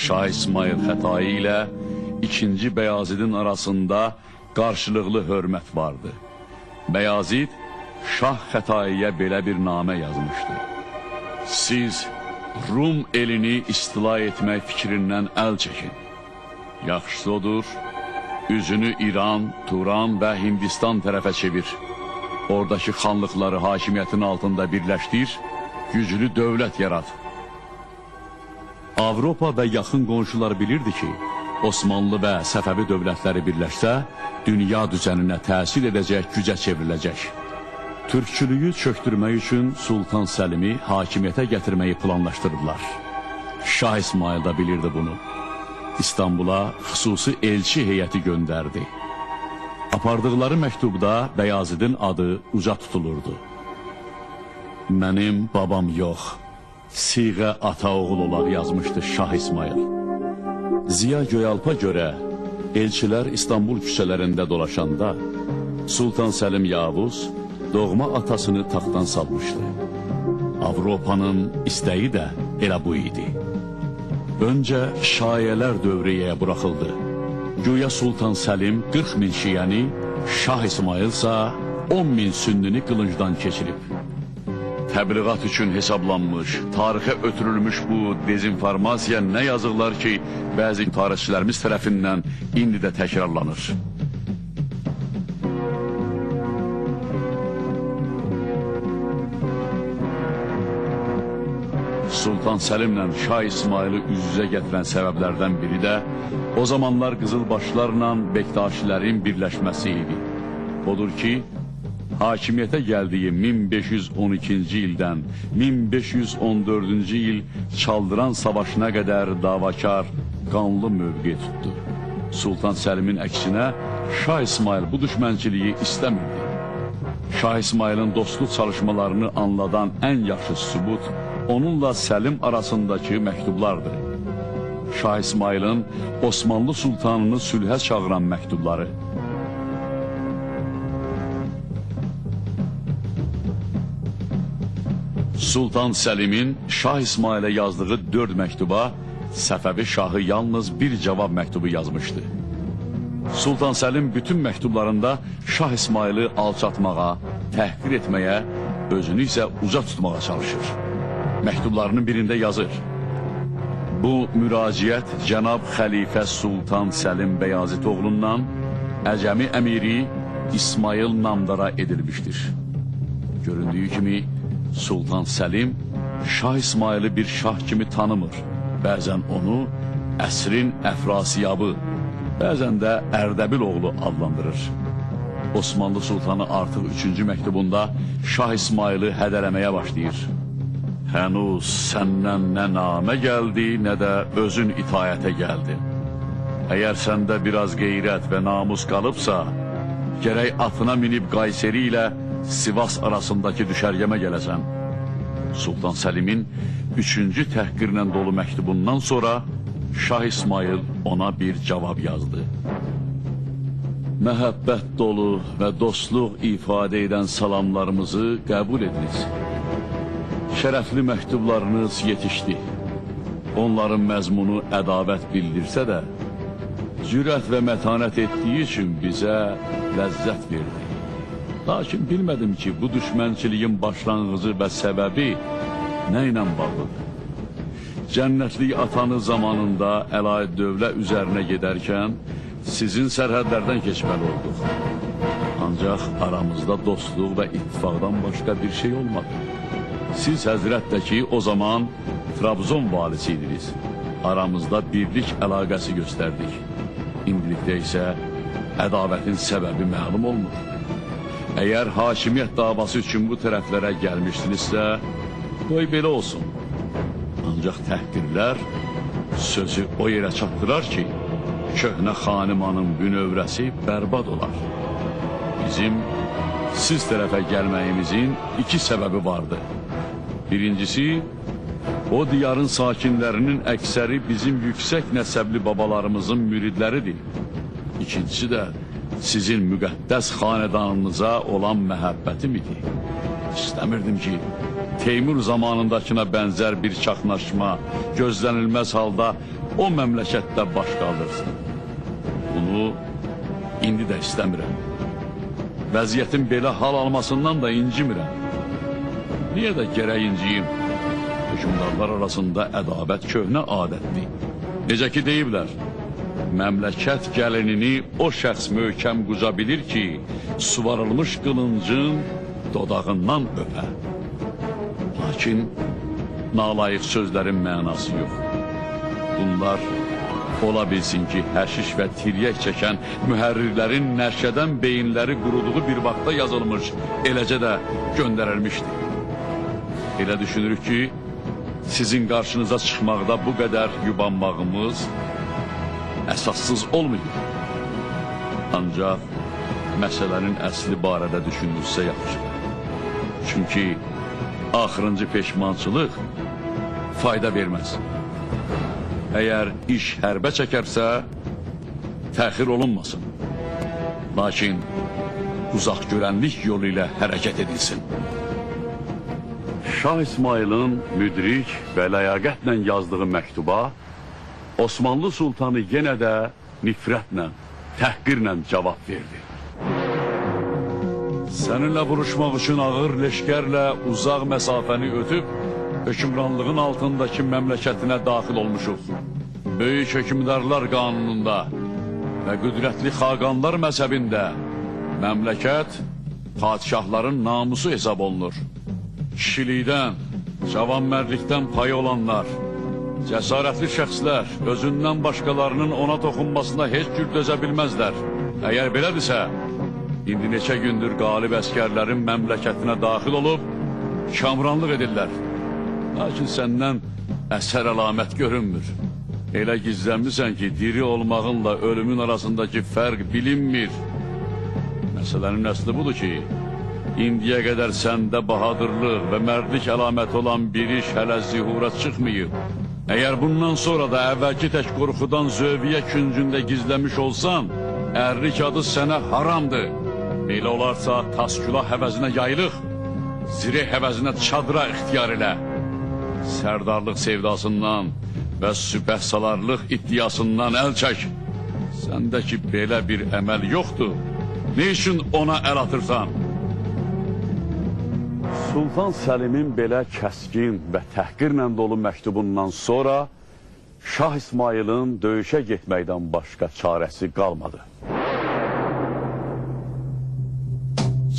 Şah İsmayıl Xətai ilə 2-ci Bəyazidin arasında qarşılıqlı hörmət vardı. Bəyazid Şah Xətaiyə belə bir namə yazmışdı. Siz Rum elini istila etmək fikrindən əl çəkin. Yaxşısı odur, üzünü İran, Turan və Hindistan tərəfə çevir. Oradakı xanlıqları hakimiyyətin altında birləşdir, güclü dövlət yarat. Avropa və yaxın qonşular bilirdi ki, Osmanlı və Səfəvi dövlətləri birləşsə, dünya düzəninə təsir edəcək gücə çevriləcək. Türkçülüyü çöktürmək üçün Sultan Səlimi hakimiyyətə gətirməyi planlaşdırdılar. Şah İsmayıl da bilirdi bunu. İstanbula xüsusi elçi heyəti göndərdi. Apardıqları məktubda Bəyazidin adı uca tutulurdu. Mənim babam yox, siğə ata oğul olaq yazmışdı Şah İsmayıl. Ziya Göyalpa görə elçilər İstanbul küçələrində dolaşanda Sultan Səlim Yavuz doğma atasını taxtdan salmışdı. Avropanın istəyi də elə bu idi. Öncə şayələr dövriyyəyə buraxıldı. Güya Sultan Səlim 40 min şiəni, Şah İsmayıl isə 10 min sünnini qılıncdan keçirib. Təbliğat üçün hesablanmış, tarixə ötürülmüş bu dezinformasiya nə yazıqlar ki, bəzi tarixçilərimiz tərəfindən indi də təkrarlanır. Sultan Səlimlə Şah İsmayılı üz-üzə gətirən səbəblərdən biri də o zamanlar Qızılbaşlarla Bektaşilərin birləşməsi idi. Odur ki, hakimiyyətə gəldiyi 1512-ci ildən 1514-cü il Çaldıran Savaşına qədər davakar, qanlı mövqe tutdu. Sultan Səlimin əksinə Şah İsmayıl bu düşmənçiliyi istəmirdi. Şah İsmayılın dostluq çalışmalarını anladan ən yaxşı sübut onunla Səlim arasındakı məktublardır. Şah İsmayılın Osmanlı sultanını sülhə çağıran məktubları. Sultan Səlimin Şah İsmayıla yazdığı 4 məktuba Səfəvi şahı yalnız bir cavab məktubu yazmışdı. Sultan Səlim bütün məktublarında Şah İsmayılı alçatmağa, təhqir etməyə, özünü isə uca tutmağa çalışır. Məktublarının birində yazır: Bu müraciət cənab Xəlifə Sultan Səlim Bəyazit oğlundan Əcəmi əmiri İsmayıl Namdara edilmişdir. Göründüyü kimi Sultan Səlim Şah İsmayılı bir şah kimi tanımır. Bəzən onu əsrin Əfrasiyabı, bəzən də Ərdəbil oğlu adlandırır. Osmanlı sultanı artıq 3-cü məktubunda Şah İsmayılı hədələməyə başlayır. Hənuz səndən nə namə gəldi, nə də özün itayətə gəldin. Əgər səndə biraz qeyrət və namus qalıbsa, gərək atına minib Qayseri ilə Sivas arasındakı düşərgəmə gələsən. Sultan Səlimin 3-cü təhqirlə dolu məktubundan sonra Şah İsmayıl ona bir cavab yazdı. Məhəbbət dolu və dostluq ifadə edən salamlarımızı qəbul ediniz. Şərəfli məktublarınız yetişdi. Onların məzmunu ədavət bildirsə də, cürət və mətanət etdiyi üçün bizə ləzzət verdi. Lakin bilmədim ki, bu düşmənçiliyin başlanğıcı və səbəbi nə ilə bağlıdır. Cənnətlik atanız zamanında Əlaəddövlə üzərinə gedərkən sizin sərhədlərdən keçməli olduq. Ancaq aramızda dostluq və ittifaqdan başqa bir şey olmadı. Siz həzrət də ki, o zaman Trabzon valisi idiniz. Aramızda birlik əlaqəsi göstərdik. İndilikdə isə ədavətin səbəbi məlum olmur. Əgər hakimiyyət davası üçün bu tərəflərə gəlmişsinizsə, qoy belə olsun. Ancaq təhqirlər sözü o yerə çatdırar ki, köhnə xanimanın bünövrəsi bərbad olar. Bizim siz tərəfə gəlməyimizin 2 səbəbi vardı. Birincisi, o diyarın sakinlərinin əksəri bizim yüksək nəsəbli babalarımızın müridləridir. İkincisi də sizin müqəddəs xanədanınıza olan məhəbbətim idi. İstəmirdim ki, Teymur zamanındakına bənzər bir çaxnaşma gözlənilməz halda o məmləkətdə baş qaldırsın. Bunu indi də istəmirəm. Vəziyyətin belə hal almasından da incimirəm. Niyə də gərək inciyim? Hökmdarlar arasında ədavət köhnə adətdir. Necə ki deyiblər, məmləkət gəlinini o şəxs möhkəm quca bilir ki, suvarılmış qılıncın dodağından öpə. Lakin nalayiq sözlərin mənası yox. Bunlar ola bilsin ki, həşiş və tiryək çəkən mühərrirlərin nəşədən beyinləri quruduğu bir vaxtda yazılmış, eləcə də göndərilmişdi. Elə düşünürük ki, sizin qarşınıza çıxmaqda bu qədər yubanmağımız əsassız olmayıb. Ancaq məsələnin əsli barədə düşünülsə yaxşıdır. Çünki axırıncı peşmançılıq fayda verməz. Əgər iş hərbə çəkərsə, təxir olunmasın. Lakin uzaq görənlik yolu ilə hərəkət edilsin. Şah İsmayılın müdrik və ləyaqətlə yazdığı məktuba Osmanlı sultanı yenə də nifrətlə, təhqirlə cavab verdi. Səninlə vuruşmaq üçün ağır leşkərlə uzaq məsafəni ötüb, hökmranlığın altındakı məmləkətinə daxil olmuşuq. Böyük hökmdarlar qanununda və qüdrətli xaqanlar məzhəbində məmləkət padşahların namusu hesab olunur. Kişilikdən, cavanmərdlikdən payı olanlar, cəsarətli şəxslər özündən başqalarının ona toxunmasına heç cür dözə bilməzlər. Əgər belədirsə, indi neçə gündür qalib əskərlərin məmləkətinə daxil olub, kamranlıq edirlər. Lakin səndən əsər əlamət görünmür. Elə gizlənmisən ki, diri olmağınla ölümün arasındakı fərq bilinmir. Məsələnin əsli budur ki, indiyə qədər səndə bahadırlıq və mərdlik əlaməti olan bir iş hələ zühura çıxmayıb. Əgər bundan sonra da əvvəlki tək qorxudan zöviyyə küncündə gizlənmiş olsan, ərlik adı sənə haramdır. Belə olarsa, taskülah həvəzinə yaylıq, zireh həvəzinə çadıra ixtiyar elə. Sərdarlıq sevdasından və süpəhsalarlıq iddiasından əl çək. Səndə ki belə bir əməl yoxdur. Ne üçün ona əl atırsan? Sultan Səlimin belə kəskin və təhqirlə dolu məktubundan sonra Şah İsmayılın döyüşə getməkdən başqa çarəsi qalmadı.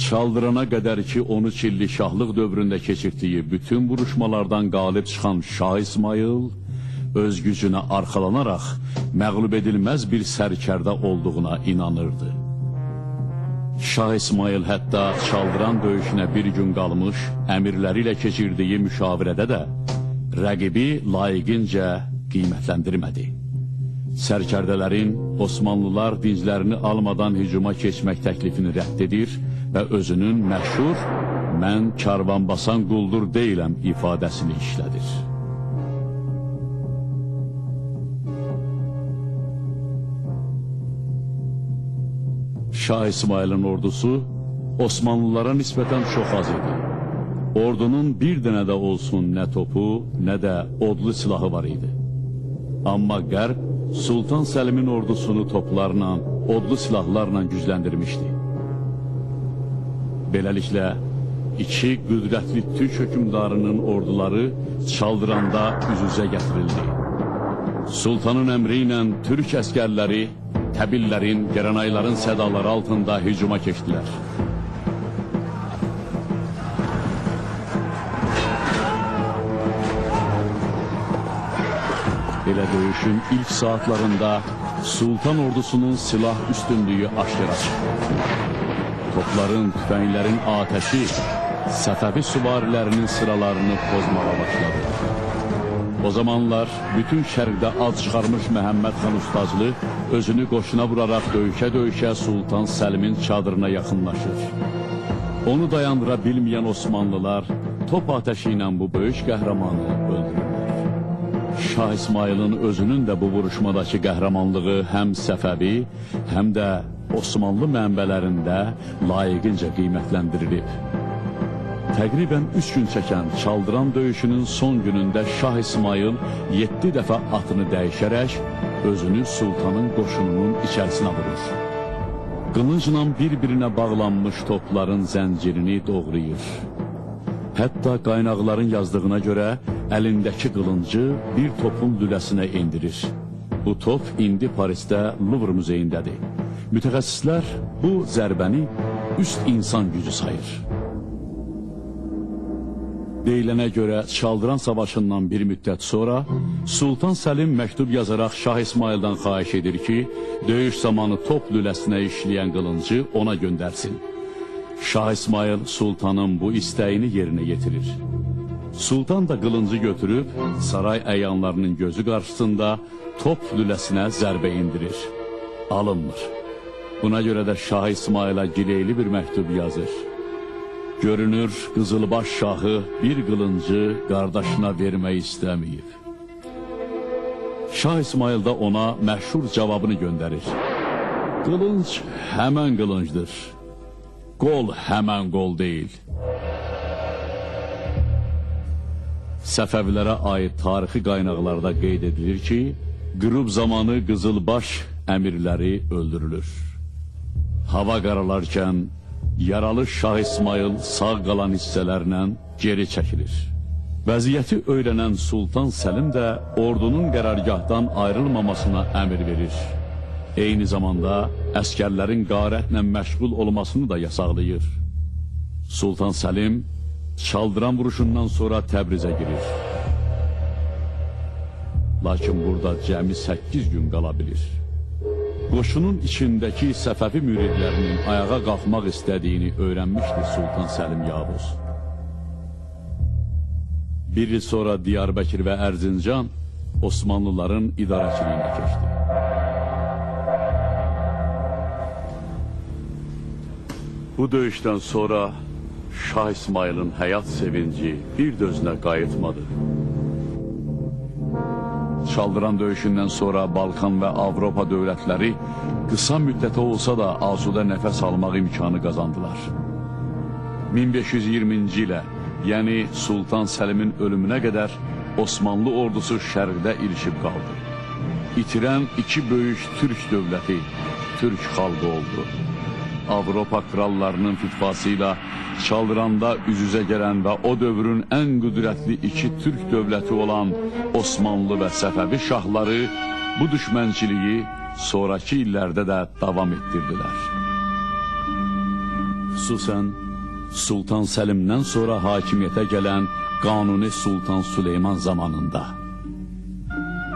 Çaldırana qədər ki 13 illik şahlıq dövründə keçirtdiyi bütün vuruşmalardan qalib çıxan Şah İsmayıl öz gücünə arxalanaraq məğlub edilməz bir sərkərdə olduğuna inanırdı. Şah İsmayıl hətta Çaldıran döyüşünə bir gün qalmış əmirləri ilə keçirdiyi müşavirədə də rəqibi layiqincə qiymətləndirmədi. Sərkərdələrin Osmanlılar dinclərini almadan hücuma keçmək təklifini rədd edir və özünün məşhur "Mən karvanbasan quldur deyiləm" ifadəsini işlədir. Şah İsmayılın ordusu Osmanlılara nisbətən çox az idi. Ordunun bir dənə də olsun nə topu, nə də odlu silahı var idi. Amma Qərb Sultan Səlimin ordusunu toplarla, odlu silahlarla gücləndirmişdi. Beləliklə, iki qüdrətli türk hökmdarının orduları Çaldıranda üz-üzə gətirildi. Sultanın əmri ilə türk əskərləri təbillərin, geranayların sədaları altında hücuma keçdilər. Belə döyüşün ilk saatlarında Sultan ordusunun silah üstünlüyü aşkara çıxdı. Topların, tüfənglərin atəşi Səfəvi süvarilərinin sıralarını pozmağa başladı. O zamanlar bütün şərqdə ad çıxarmış Məhəmməd xan Ustaclı özünü qoşuna vuraraq döyüşə-döyüşə Sultan Səlimin çadırına yaxınlaşır. Onu dayandıra bilməyən Osmanlılar top atəşi ilə bu böyük qəhrəmanı öldürürlər. Şah İsmayılın özünün də bu vuruşmadakı qəhrəmanlığı həm Səfəvi, həm də Osmanlı mənbələrində layiqincə qiymətləndirilib. Təqribən 3 gün çəkən Çaldıran döyüşünün son günündə Şah İsmayıl 7 dəfə atını dəyişərək özünü sultanın qoşununun içərisinə vurur. Qılıncla bir-birinə bağlanmış topların zəncirini doğrayır. Hətta qaynaqların yazdığına görə əlindəki qılıncı bir topun lüləsinə endirir. Bu top indi Parisdə Louvre muzeyindədir. Mütəxəssislər bu zərbəni üst insan gücü sayır. Deyilənə görə Çaldıran savaşından bir müddət sonra Sultan Səlim məktub yazaraq Şah İsmayıldan xahiş edir ki, döyüş zamanı top lüləsinə işləyən qılıncı ona göndərsin. Şah İsmayıl sultanın bu istəyini yerinə yetirir. Sultan da qılıncı götürüb saray əyanlarının gözü qarşısında top lüləsinə zərbə indirir. Alınmır. Buna görə də Şah İsmayıla gileyli bir məktub yazır. Görünür, Qızılbaş şahı bir qılıncı qardaşına vermək istəməyib. Şah İsmayıl da ona məşhur cavabını göndərir. Qılınc həmən qılıncdır. Qol həmən qol deyil. Səfəvilərə aid tarixi qaynaqlarda qeyd edilir ki, qürub zamanı Qızılbaş əmirləri öldürülür. Hava qaralarkən yaralı Şah İsmayıl sağ qalan hissələrlə geri çəkilir. Vəziyyəti öyrənən Sultan Səlim də ordunun qərargahdan ayrılmamasına əmr verir. Eyni zamanda əskərlərin qarətlə məşğul olmasını da yasaqlayır. Sultan Səlim Çaldıran vuruşundan sonra Təbrizə girir. Lakin burada cəmi 8 gün qala bilir. Qoşunun içindəki Səfəvi müridlərinin ayağa qalxmaq istədiyini öyrənmişdi Sultan Səlim Yavuz. Bir il sonra Diyarbəkir və Ərzincan Osmanlıların idarəçiliyinə keçdi. Bu döyüşdən sonra Şah İsmayılın həyat sevinci bir də özünə qayıtmadı. Çaldıran döyüşündən sonra Balkan və Avropa dövlətləri qısa müddətə olsa da asudə nəfəs almaq imkanı qazandılar. 1520-ci ilə, yəni Sultan Səlimin ölümünə qədər Osmanlı ordusu şərqdə ilişib qaldı. İtirən iki böyük Türk dövləti, Türk xalqı oldu. Avropa krallarının fitvası ilə Çaldıranda üz-üzə gələn və o dövrün ən qüdrətli iki Türk dövləti olan Osmanlı və Səfəvi şahları bu düşmənçiliyi sonraki illərdə də davam etdirdilər. Xüsusən Sultan Səlimdən sonra hakimiyyətə gələn Qanuni Sultan Süleyman zamanında.